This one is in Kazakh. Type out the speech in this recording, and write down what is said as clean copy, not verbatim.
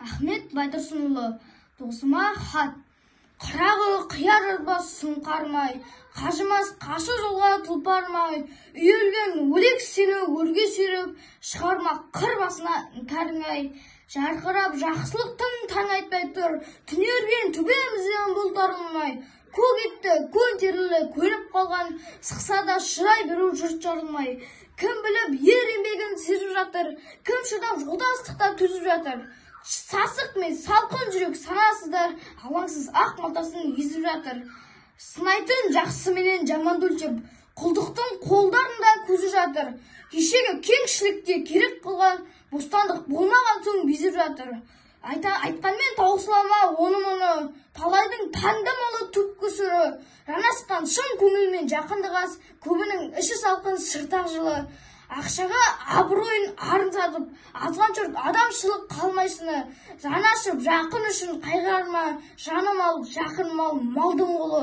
Ахмет Байтұрсынұлы. Досыма хат. Қырағы қияр жарбас сұңқармай, қажымас қашы жолға тұлпармай, үйілген өлек сені өрге сүйреп, шығармақ қыр басына іңкәрің-ай. Жарқырап жақсылықтың таң айтпай тұр, түнерген төбемізден бұлт арылмай, көк етті көн терілі көніп қалған, сықса да шырай беру жұрт жарылмай. Кім біліп ер еңбегін сезіп жатыр, кім шыдап жолдастықта төзіп жатыр. Сасық мен салқын жүрек санасыздар, алаңсыз ақ малтасын езіп жатыр. Сынайтын жақсы менен жаманды өлшеп, құлдықтың қолдарында көзі жатыр. Кешегі кеңшілікте керек қылған бостандық болмаған соң безіп жатыр. Айтқанмен таусыла ма оны-мұны, талайдың таңдамалы түпкі сыры. Жанасқан шын көңілмен жақындық аз, көбінің іші салқын сырты жылы. Ақшаға абыройын арын сатып, азған жұрт адамшылық қалмайсыны. Жаны ашып жақын үшін қайғырма, жаны мал, жақын мал, малдың құлы.